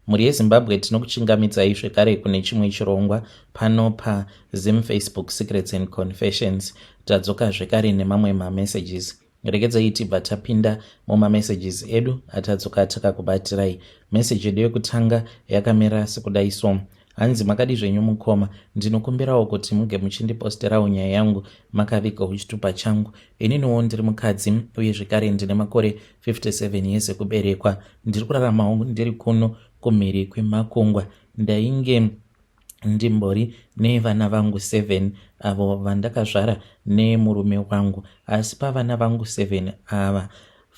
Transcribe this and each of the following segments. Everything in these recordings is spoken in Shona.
Mhuri yeZimbabwe tinokuchingamidzai zvekare kune chimwe chirongwa pano paZim Facebook Secrets and Confessions. Tadzoka zvekare nemamwe mamessages. Regedzai tibva tapinda mumamessages edu atadzoka takakubatirai. Message yedu yekutanga yakamira sekudai so. Hanzi makadi zvenyu mukoma, ndinokumbirawo kuti muge muchindiposterawo nyaya yangu makavigawo chitupa changu. Ininiwo ndiri mukadzi uye zvekare ndine makore 57 years ekuberekwa. Ndiri kuraramawo ndiri kuno kumhiri kwemakungwa. Ndainge ndimbori nevana vangu 7 avo vandakazvara nemurume wangu asi pavana vangu 7 ava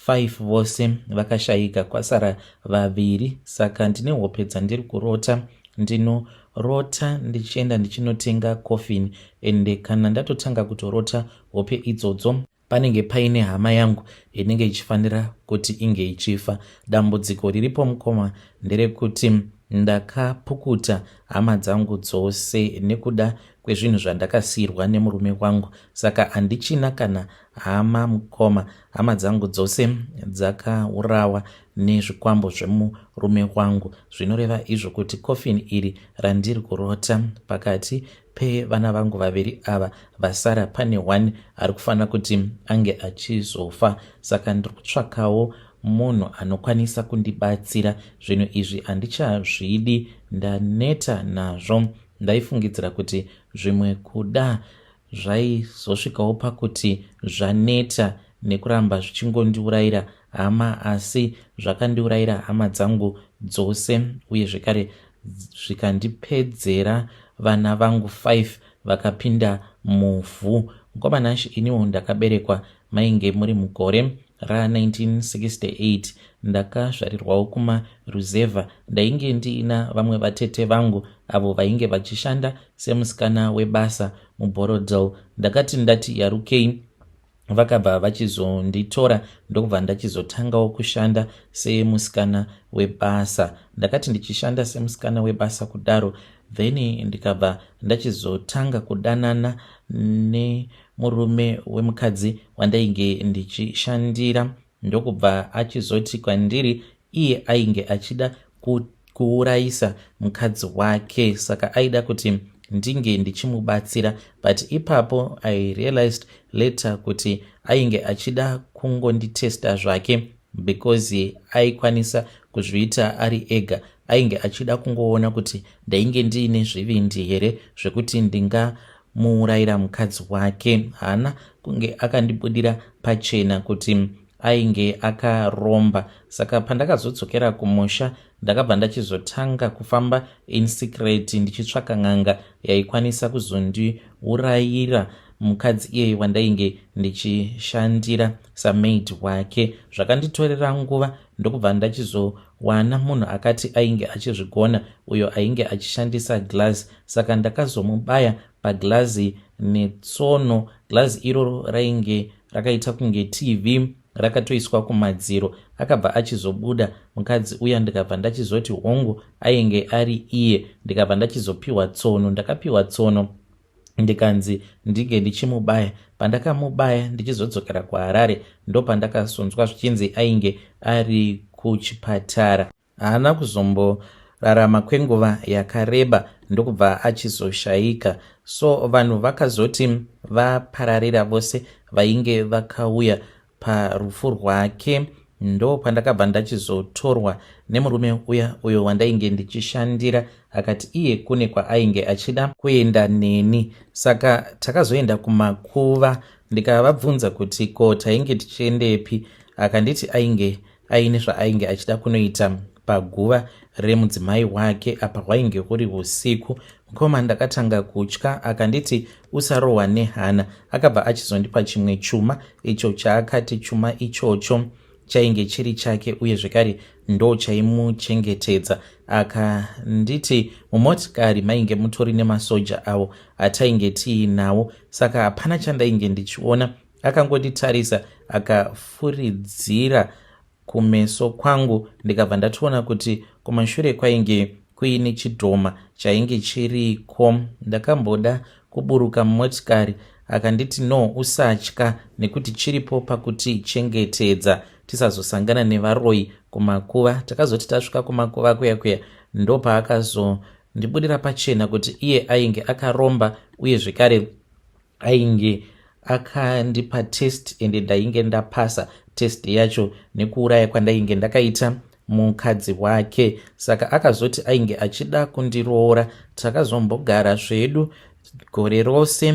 5 vose vakashaika kwasara vaviri saka ndine hope dzandiri kurota ndinorota ndichienda ndichinotenga coffin ende kana ndatotanga kutorota hope idzodzo panenge paine hama yangu inenge ichifanira kuti inge ichifa dambudziko riripo mukoma nderekuti ndakapukuta hama dzangu dzose nekuda kwezvinhu zvandakasiirwa nemurume wangu saka handichina kana hama mukoma hama dzangu dzose dzakaurawa nezvikwambo zvemurume wangu zvinoreva izvo kuti coffin iri randiri kurota pakati pevana vangu vaviri ava vasara pane one ari kufanira kuti ange achizofa saka ndiri kutsvakawo munhu anokwanisa kundibatsira zvinhu izvi handichazvidi ndaneta nazvo ndaifungidzira kuti zvimwe kuda zvaizosvikawo pakuti zvaneta nekuramba zvichingondiurayira hama asi zvakandiurayira hama dzangu dzose uye zvekare zvikandipedzera vana vangu 5 vakapinda muvhu mukoma Nash iniwo ndakaberekwa mainge muri mugore ra1968 ndakazvarirwawo kumaruzevha ndainge ndiina vamwe vatete vangu avo vainge vachishanda semusikana webasa muBorrowdale ndakati ndati yarukei vakabva vachizonditora ndokubva ndachizotangawo kushanda semusikana webasa ndakati ndichishanda semusikana webasa kudaro then ndikabva ndachizotanga kudanana nemurume wemukadzi wandainge ndichishandira ndokubva achizoti kwandiri iye ainge achida kuurayisa mukadzi wake saka aida kuti ndinge ndichimubatsira but ipapo I realized later kuti ainge achida kungonditesta zvake because aikwanisa kuzviita ari ega ainge achida kungoona kuti ndainge ndiine zvivindi here zvekuti ndingamuurayira mukadzi wake haana kunge akandibudira pachena kuti ainge akaromba saka pandakazodzokera kumusha ndakabva ndachizotanga kufamba in secret ndichitsvaka n'anga yaikwanisa kuzondiurayira mukadzi iyeye wandainge ndichishandira samaid wake zvakanditorera nguva ndokubva ndachizowana munhu akati ainge achizvigona uyo ainge achishandisa glass saka ndakazomubaya paglazi netsono glazi iroro rainge rakaita kunge tv rakatoiswa kumadziro akabva achizobuda mukadzi uya ndikabva ndachizoti hongu ainge ari iye ndikabva ndachizopiwa tsono ndakapiwa tsono ndikanzi ndinge ndichimubaya pandakamubaya ndichizodzokera kuharare ndopandakazonzwa zvichinzi ainge ari kuchipatara haana kuzomborarama kwenguva yakareba ndokubva achizoshaika so vanhu vakazoti vapararira vose vainge vakauya parufu rwake ndo pandakabva ndachizotorwa nemurume uya uyo wandainge ndichishandira akati iye kune kwaainge achida kuenda neni saka takazoenda kumakuva ndikavabvunza kuti ko tainge tichiendepi akanditi ainge aine zvaainge achida kunoita paguva remudzimai wake apa hwainge huri usiku mukoma ndakatanga kutya akanditi usarohwa nehana akabva achizondipa chimwe chuma icho chaakati chuma ichocho chainge chiri chake uye zvekare ndo chaimuchengetedza akanditi mumotikari mainge mutori nemasoja avo atainge tiinawo saka hapana chandainge ndichiona akangonditarisa akafuridzira kumeso kwangu ndikabva ndatoona kuti kumashure kwainge kuine chidhoma chainge chiriko ndakamboda kuburuka mumotikari akanditi no usatya nekuti chiripo pakuti chengetedza tisazosangana nevaroyi kumakuva takazoti tasvika kumakuva kuya kuya Ndopaakazondibudira pachena kuti iye ainge akaromba, uye zvekare ainge akandipa test, ende ndainge ndapasa test yacho nekuuraya kwandainge ndakaita mukadzi wake. Saka akazoti ainge achida kundiroora. Takazombogara zvedu gore rose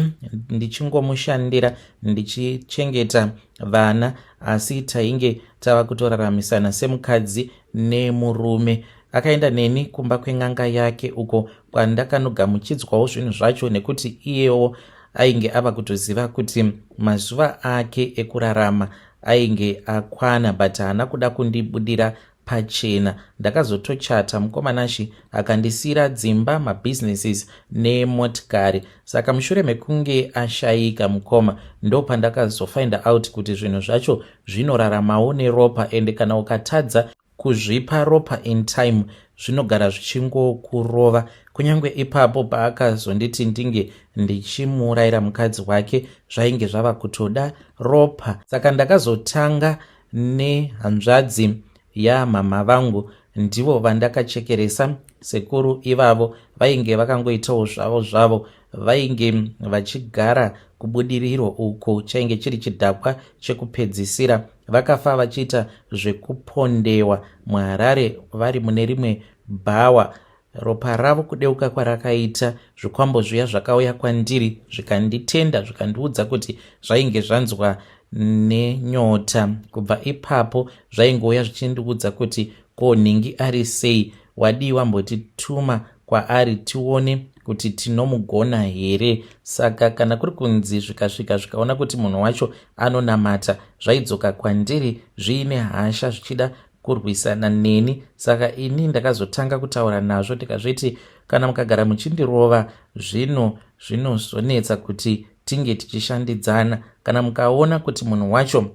ndichingomushandira, ndichichengeta vana, asi tainge tava kutoraramisana semukadzi nemurume. Akaenda neni kumba kwen'anga yake, uko kwandakanogamuchidzwawo zvinhu zvacho, nekuti iyewo ainge ava kutoziva kuti mazuva ake ekurarama ainge akwana, but haana kuda kundibudira pachena. Ndakazotochata mukomanashi, akandisiyira dzimba, mabusinesses nemotikari. Saka mushure mekunge ashayika mukoma, ndo pandakazofind out kuti zvinhu zvacho zvinoraramawo neropa, ende kana ukatadza kuzvipa ropa in time, zvinogara zvichingokurova. Kunyange ipapo paakazonditi ndinge ndichimuurayira mukadzi wake, zvainge zvava kutoda ropa. Saka ndakazotanga nehanzvadzi yamama vangu, ndivo vandakachekeresa. Sekuru ivavo vainge vakangoitawo zvavo zvavo, vainge vachigara kuBudiriro uko, chainge chiri chidhakwa chekupedzisira. Vakafa vachiita zvekupondewa muHarare, vari mune rimwe bhawa. Ropa ravo kudeuka kwarakaita, zvikwambo zviya zvakauya kwandiri zvikanditenda, zvikandiudza kuti zvainge zvanzwa nenyota. Kubva ipapo zvaingouya zvichindiudza kuti, "Ko nhingi ari sei? Wadii wambotituma kwaari tione kuti tinomugona here?" Saka kana kuri kunzi zvikasvika zvikaona kuti munhu wacho anonamata, zvaidzoka kwandiri zviine hasha, zvichida kurwisana neni. Saka ini ndakazotanga kutaura nazvo, ndikazviti, "Kana mukagara muchindirova, zvino zvinozonetsa kuti tinge tichishandidzana. Kana mukaona kuti munhu wacho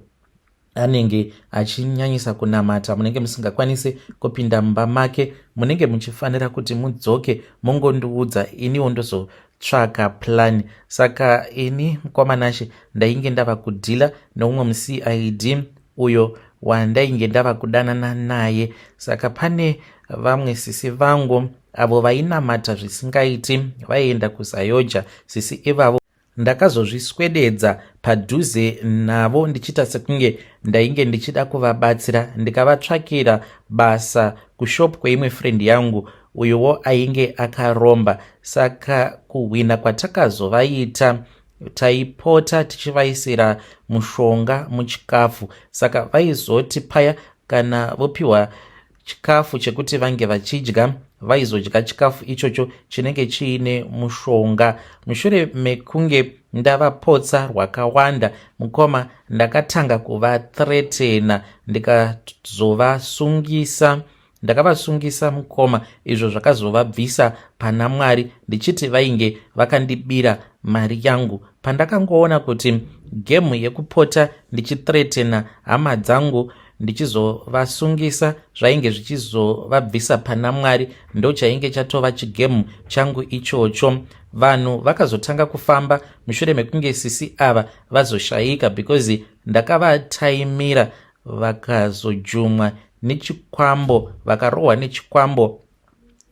anenge achinyanyisa kunamata, munenge musingakwanisi kupinda mumba make, munenge muchifanira kuti mudzoke mongondiudza, iniwo ndozotsvaka plan." Saka ini mukomanashe ndainge ndava kudeala neumwe muCID uyo wandainge ndava kudanana naye. Saka pane vamwe sisi vangu avo vainamata zvisingaiti, vaienda kuZAOGA. Sisi ivavo ndakazozviswededza padhuze navo, ndichiita sekunge ndainge ndichida kuvabatsira, ndikavatsvakira basa kushop kweimwe friend yangu, uyowo ainge akaromba. Saka kuhwina kwatakazovaita, taipota tichivaisira mushonga muchikafu. Saka vaizoti paya kana vopiwa chikafu chekuti vange vachidya, vaizodya chikafu ichocho chinenge chiine mushonga. Mushure mekunge ndavapotsa rwakawanda mukoma, ndakatanga kuvathreatena, ndikazovasungisa. Ndakavasungisa mukoma, izvo zvakazovabvisa pana Mwari, ndichiti vainge vakandibira mari yangu. Pandakangoona kuti game yekupota ndichithreatena hama dzangu, ndichizovasungisa, zvainge zvichizovabvisa pana Mwari, ndo chainge chatova chigame changu ichocho. Vanhu vakazotanga kufamba mushure mekunge sisi ava vazoshayika, because ndakavataimira, vakazojumwa nechikwambo, vakarohwa nechikwambo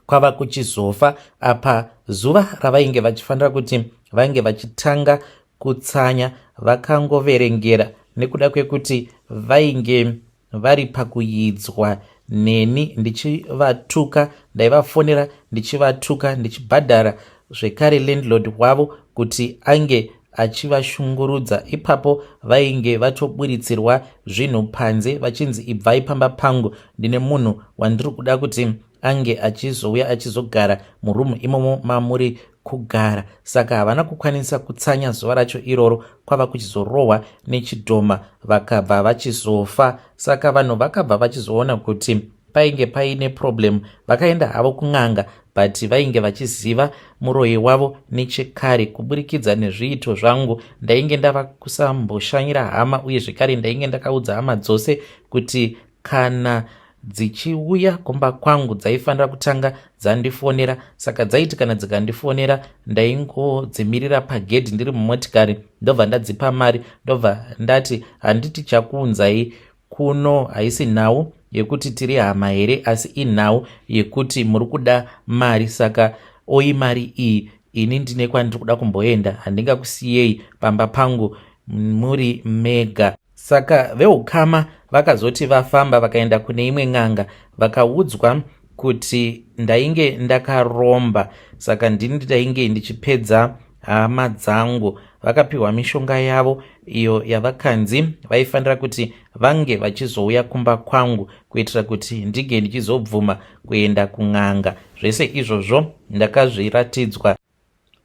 kwava kuchizofa. Apa zuva ravainge vachifanira kuti vange vachitanga kutsanya vakangoverengera, nekuda kwekuti vainge vari pakuidzwa neni ndichivatuka. Ndaivafonera ndichivatuka, ndichibhadhara zvekare landlord wavo kuti ange achivashungurudza. Ipapo vainge vatoburitsirwa zvinhu panze, vachinzi, "Ibvai pamba pangu, ndine munhu wandiri kuda kuti ange achizouya achizogara murumu imomo mamuri kugara." Saka havana kukwanisa kutsanya zuva racho iroro, kwava kuchizorohwa nechidhoma, vakabva vachizofa. Saka vanhu vakabva vachizoona kuti painge paine problem. Vakaenda havo kun'anga, but vainge vachiziva muroyi wavo nechekare. Kuburikidza nezviito zvangu, ndainge ndava kusamboshanyira hama, uye zvekare ndainge ndakaudza hama dzose kuti kana dzichiuya kumba kwangu dzaifanira kutanga dzandifonera. Saka dzaiti kana dzikandifonera, ndaingodzimirira pagedhi ndiri mumotikari, ndobva ndadzipa mari, ndobva ndati, "Handiti chakuunzai kuno haisi nhau. yekuti tiri hama here asi inhau yekuti muri kuda mari saka oyi mari iyi ini ndine kwandiri kuda kumboenda handingakusiyei pamba pangu muri mega. Saka veukama vakazoti vafamba vakaenda kune imwe n'anga vakaudzwa kuti ndainge ndakaromba saka ndini ndainge ndichipedza hama dzangu. Vakapiwa mishonga yavo iyo yavakanzi vaifanira kuti vange vachizouya kumba kwangu kuitira kuti ndinge ndichizobvuma kuenda kun'anga. Zvese izvozvo ndakazviratidzwa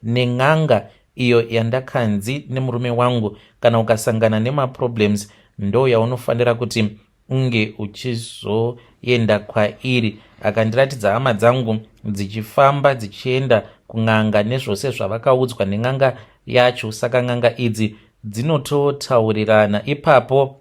nen'anga iyo yandakanzi nemurume wangu kana ukasangana nemaproblems ndo yaunofanira kuti unge uchizoenda kwairi. Akandiratidza hama dzangu dzichifamba dzichienda kun'anga nezvose zvavakaudzwa nen'anga yacho. Saka n'anga idzi dzinototaurirana ipapo.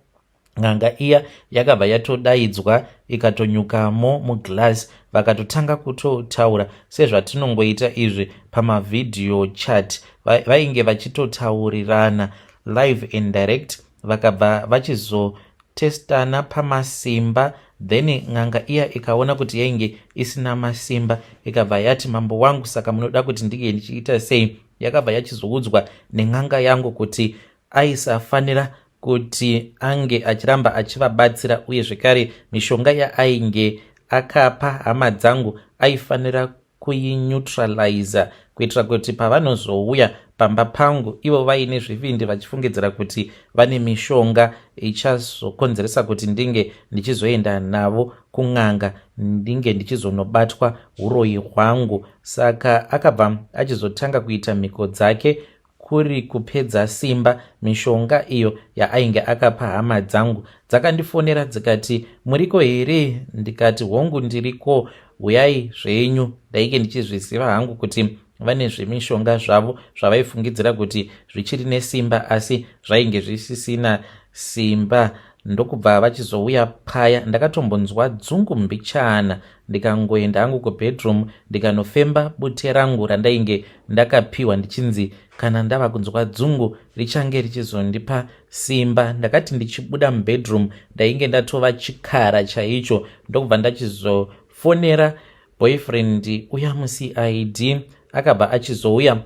N'anga iya yakabva yatodaidzwa ikatonyukamo muglass vakatotanga kutotaura sezvatinongoita izvi pamavideo chat. Vainge vachitotaurirana live and direct vakabva vachizotestana pamasimba. Then n'anga iya ikaona kuti yainge isina masimba ikabva yati, mambo wangu, saka munoda kuti ndinge ndichiita sei? Yakabva yachizoudzwa nen'anga yangu kuti aisafanira kuti ange achiramba achivabatsira uye zvekare mishonga yaainge akapa hama dzangu aifanira kuineutraliza kuitira kuti pavanozouya pamba pangu ivo vaine zvivindi vachifungidzira kuti vane mishonga ichazokonzeresa kuti ndinge ndichizoenda navo kun'anga ndinge ndichizonobatwa uroyi hwangu. Saka akabva achizotanga kuita mhiko dzake kuri kupedza simba mishonga iyo yaainge akapa hama dzangu. Dzakandifonera dzikati, muriko here? Ndikati, hongu ndiriko, huyai zvenyu. Ndainge ndichizviziva hangu kuti vane zvemishonga zvavo zvavaifungidzira kuti zvichiri nesimba asi zvainge zvisisina simba. Ndokubva vachizouya paya ndakatombonzwa dzungu mbichana ndikangoenda hangu kubedroom ndikanofemba bute rangu randainge ndakapiwa ndichinzi kana ndava kunzwa dzungu richange richizondipa simba. Ndakati ndichibuda mubedroom ndainge ndatova chikara chaicho ndokubva ndachizofonera boyfriend uya muCID. Akabva achizouya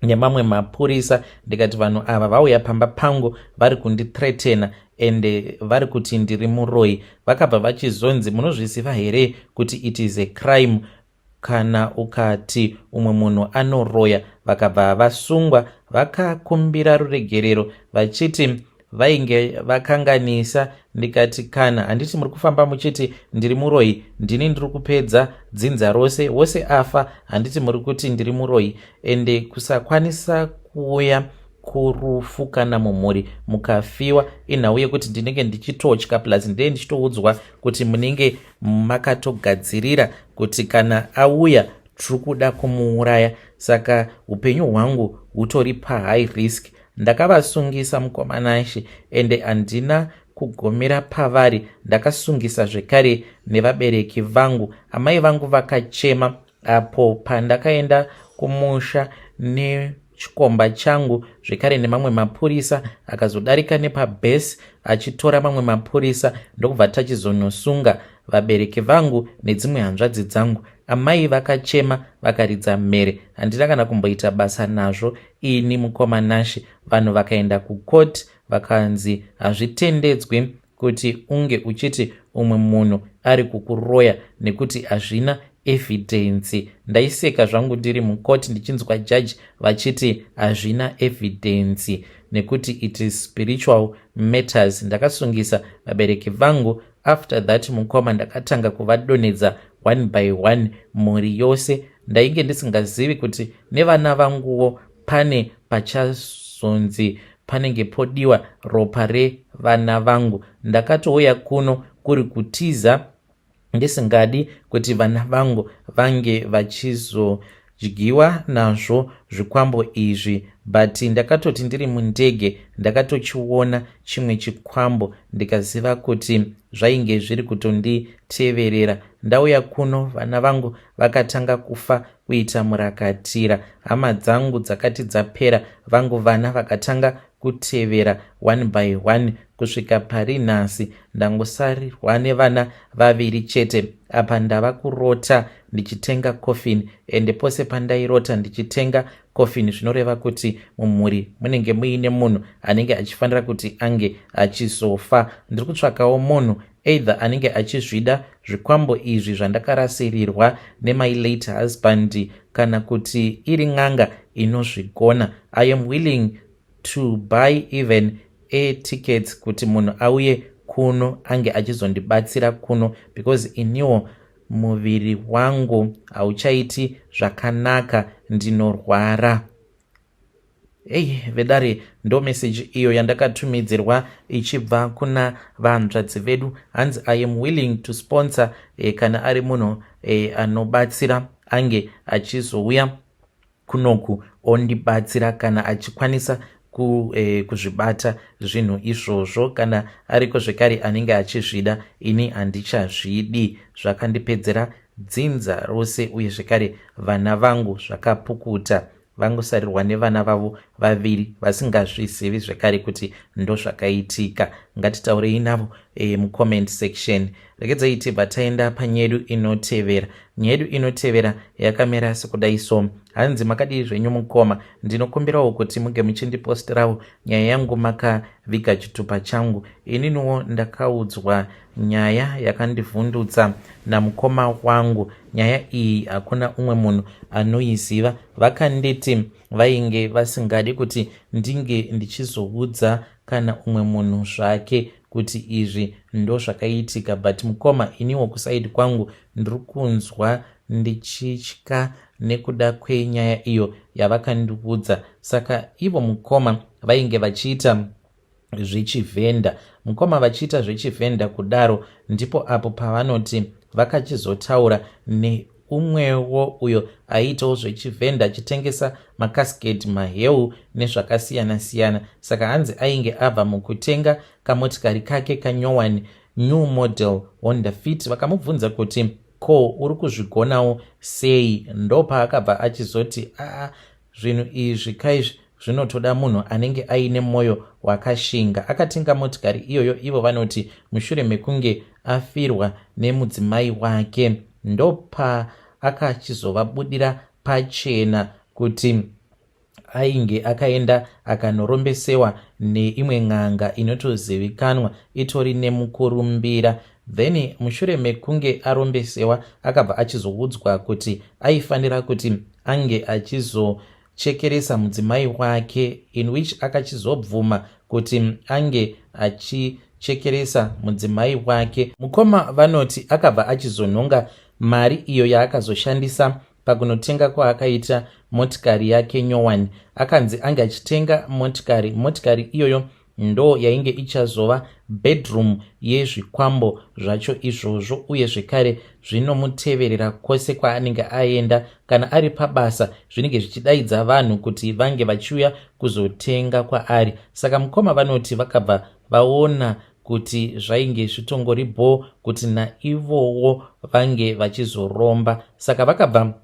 nemamwe mapurisa ndikati vanhu ava vauya pamba pangu vari kundithreatena ende vari kuti ndiri muroyi. Vakabva vachizonzi, munozviziva here kuti it is a crime kana ukati umwe munhu anoroya? Vakabva vasungwa vakakumbira ruregerero vachiti vainge vakanganisa. Ndikati kana handiti muri kufamba muchiti ndiri muroyi, ndini ndiri kupedza dzinza rose, wose afa, handiti muri kuti ndiri muroyi? Ende kusakwanisa kuuya kurufu kana mumhuri mukafiwa inhau yekuti ndinenge ndichitotya, plus ndee ndichitoudzwa kuti munenge makatogadzirira kuti kana auya tiri kuda kumuuraya, saka upenyu hwangu hutori pahigh risk. Ndakavasungisa mukomanashe ende handina kugomera pavari. Ndakasungisa zvekare nevabereki vangu. Amai vangu vakachema apo pandakaenda kumusha nechikomba changu zvekare nemamwe mapurisa akazodarika nepabhesi achitora mamwe mapurisa ndokubva tachizonosunga vabereki vangu nedzimwe hanzvadzi dzangu. Amai vakachema vakaridza mhere. Handina kana kumboita basa nazvo ini mukomanashe. Vanhu vakaenda kukoti vakanzi hazvitendedzwi kuti unge uchiti umwe munhu ari kukuroya nekuti hazvina evidence. Ndaiseka zvangu ndiri mukoti ndichinzwa jaji vachiti hazvina evidence nekuti it is spiritual matters. Ndakasungisa vabereki vangu. After that mukoma, ndakatanga kuvadonhedza one by one mhuri yose. Ndainge ndisingazivi kuti nevana vanguwo pane pachazonzi panenge podiwa ropa revana vangu. Ndakatouya kuno kuri kutiza ndisingadi kuti vana vangu vange vachizodyiwa nazvo zvikwambo izvi, but ndakatoti ndiri mundege ndakatochiona chimwe chikwambo ndikaziva kuti zvainge zviri kutonditeverera. Ndauya kuno vana vangu vakatanga kufa kuita murakatira. Hama dzangu dzakati dzapera, vangu vana vakatanga. kutevera one by one kusvika pari nhasi ndangosarirwa nevana vaviri chete. Apa ndava kurota ndichitenga coffin ende pose pandairota ndichitenga coffin zvinoreva kuti mumhuri munenge muine munhu anenge achifanira kuti ange achizofa. Ndiri kutsvakawo munhu either anenge achizvida zvikwambo izvi zvandakarasirirwa nemy late husband kana kuti iri n'anga inozvigona. I am willing to buy even air tickets kuti munhu auye kuno ange achizondibatsira kuno because iniwo muviri wangu hauchaiti zvakanaka, ndinorwara. Ei vedare, ndo meseji iyo yandakatumidzirwa ichibva kuna vanzvadzi vedu. Hanzi, "I am willing to sponsor kana ari munhu anobatsira ange achizouya kunoku ondibatsira kana achikwanisa kuzvibata zvinhu izvozvo. Kana ariko zvekare anenge achizvida, ini handichazvidi. Zvakandipedzera dzinza rose uye zvekare vana vangu zvakapukuta." Vangosarirwa nevana vavo vaviri vasingazvizivi zvekare kuti ndozvakaitika. Ngatitaurei navo mucomment section. Regedzai tibva taenda panyedu inotevera. Nyaya yedu inotevera yakamira sekudai so. Hanzi, "Makadii zvenyu mukoma? Ndinokumbirawo kuti muge muchindipostirawo nyaya yangu makaviga chitupa changu. Ininiwo ndakaudzwa nyaya yakandivhundutsa namukoma wangu. Nyaya iyi hakuna umwe munhu anoiziva. Vakanditi vainge vasingadi kuti ndinge ndichizoudza kana umwe munhu zvake kuti izvi ndo zvakaitika. But mukoma, iniwo kuside kwangu ndiri kunzwa ndichitya nekuda kwenyaya iyo yavakandiudza." Saka ivo mukoma vainge vachiita zvechivhenda. Mukoma vachiita zvechivhenda kudaro, ndipo apo pavanoti vakachizotaura neumwewo uyo aiitawo zvechivhenda, achitengesa macasket, maheu nezvakasiyana-siyana. Saka hanzi ainge abva mukutenga kamotikari kake kanyowani, new model Honda Fit. Vakamubvunza kuti, "Ko uri kuzvigonawo sei?" Ndopaakabva achizoti, "Aa, zvinhu izvi kaizvi zvinotoda munhu anenge aine mwoyo wakashinga." Akatenga motikari iyoyo, ivo vanoti mushure mekunge afirwa nemudzimai wake. Ndopa akachizovabudira pachena kuti ainge akaenda akanorombesewa neimwe n'anga inotozivikanwa, itori nemukurumbira. Then mushure mekunge arombesewa, akabva achizoudzwa kuti aifanira kuti ange achizochekeresa mudzimai wake, in which akachizobvuma kuti ange achichekeresa mudzimai wake. Mukoma vanoti akabva achizonhonga mari iyo yaakazoshandisa pakunotenga kwaakaita motikari yake nyowani. Akanzi ange achitenga motikari. Motikari iyoyo ndo yainge ichazova bedroom yezvikwambo zvacho izvozvo, uye zvekare zvinomuteverera kwose kwaanenge aenda. Kana ari pabasa, zvinenge zvichidaidza vanhu kuti vange vachiuya kuzotenga kwaari. Saka mukoma vanoti vakabva vaona kuti zvainge zvitongori bho kuti naivowo vange vachizoromba. Saka vakabva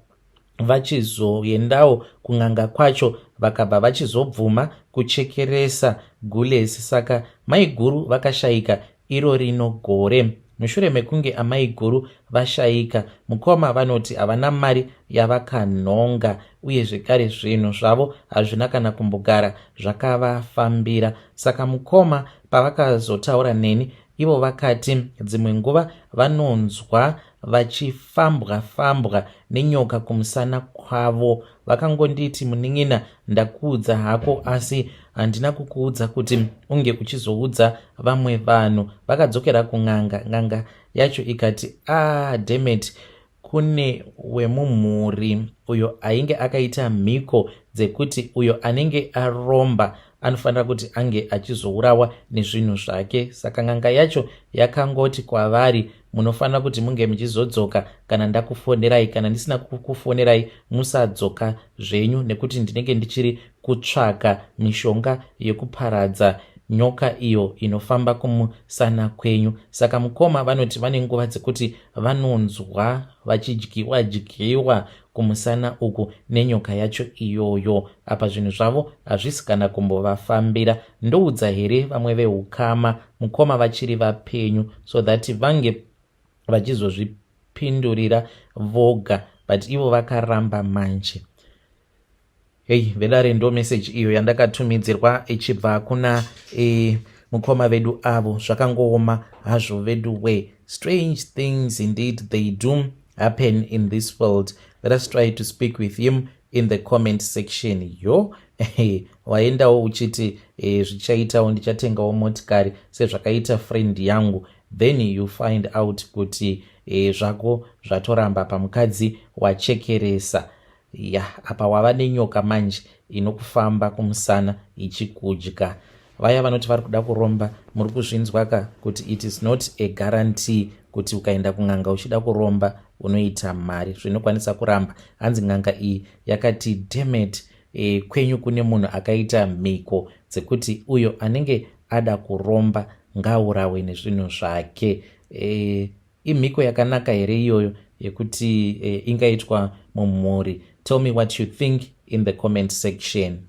vachizoendawo kun'anga kwacho, vakabva vachizobvuma kuchekeresa gulesi. Saka maiguru vakashayika iro rino gore. Mushure mekunge amai guru vashayika, mukoma vanoti havana mari yavakanhonga, uye zvekare zvinhu zvavo hazvina kana kumbogara zvakavafambira. Saka mukoma pavakazotaura neni, ivo vakati dzimwe nguva vanonzwa vachifambwa fambwa nenyoka kumusana kwavo. Vakangonditi, "Munin'ina, ndakuudza hako, asi handina kukuudza kuti unge uchizoudza vamwe vanhu." Vakadzokera kun'anga. N'anga yacho ikati, "Ah, dammit, kune wemumhuri uyo ainge akaita mhiko dzekuti uyo anenge aromba anofanira kuti ange achizourawa nezvinhu zvake." Saka n'anga yacho yakangoti kwavari, "Munofanira kuti munge muchizodzoka kana ndakufonerai. Kana ndisina kukufonerai, musadzoka zvenyu, nekuti ndinenge ndichiri kutsvaka mishonga yekuparadza nyoka iyo inofamba kumusana kwenyu. Saka mukoma vanoti vane nguva dzekuti vanonzwa vachidyiwa dyiwa kumusana uku nenyoka yacho iyoyo. Apa zvinhu zvavo hazvisi kana kumbovafambira. Ndoudza here vamwe veukama mukoma vachiri vapenyu so that vange vachizozvipindurira voga, but ivo vakaramba manje. Hei vedare, ndo message iyo yandakatumidzirwa ichibva kuna mukoma vedu avo. Zvakangooma hazvo vedu we. Strange things indeed, they do happen in this world. Let us try to speak with him in the comment section. Yo, waendawo uchiti zvichaitawo, ndichatengawo motikari sezvakaita friend yangu, then you find out kuti zvako zvatoramba pamukadzi wachekeresa ya. Apa wava nenyoka manje inokufamba kumusana ichikudya. Vaya vanoti vari kuda kuromba, muri kuzvinzwa ka kuti it is not a guarantee kuti ukaenda kun'anga uchida kuromba unoita mari. Zvinokwanisa kuramba. Hanzi n'anga iyi yakati dammit, kwenyu kune munhu akaita mhiko dzekuti uyo anenge ada kuromba ngaaurawe nezvinhu zvake. Imhiko yakanaka here iyoyo yekuti ingaitwa mumhuri? Tell me what you think in the comment section.